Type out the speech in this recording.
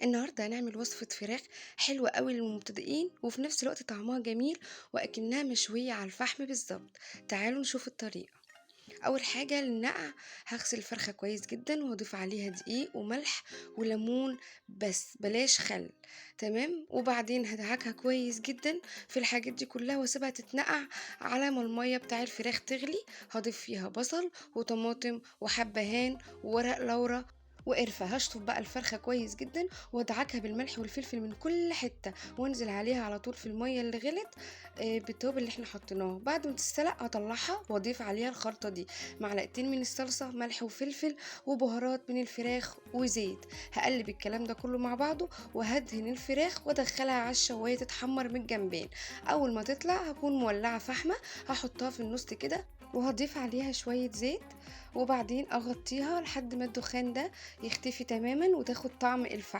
النهارده هنعمل وصفة فراخ حلوة أوي للمبتدئين، وفي نفس الوقت طعمها جميل وأكنها مشوية على الفحم بالضبط. تعالوا نشوف الطريقة. أول حاجة للنقع، هغسل الفرخة كويس جدًا وأضيف عليها دقيق وملح وليمون بس، بلاش خل، تمام؟ وبعدين هادعكها كويس جدًا في الحاجات دي كلها وأسيبها تتنقع على ما المَيّة بتاع الفراخ تغلي. هاضيف فيها بصل وطماطم وحبهان وورق لورا وقرفة. هاشطف بقى الفرخة كويس جدًا وأدعكها بالملح والفلفل من كل حتة، وأنزل عليها على طول في المَيّة اللي غلت بالتوابل اللي إحنا حطيناها. بعد ما تتسلق هاطلعها وأضيف عليها الخلطة دي، معلقتين من الصلصة، ملح وفلفل وبهارات من الفراخ وزيت. هاقلب الكلام ده كله مع بعضه وهادهن الفراخ وأدخلها على الشواية تتحمر من الجنبين. أول ما تطلع هاكون مولعة فحمة، هاحطها في النص كده وهاضيف عليها شوية زيت، وبعدين أغطيها لحد ما الدخان ده يختفي تمامًا وتاخد طعم الفحم.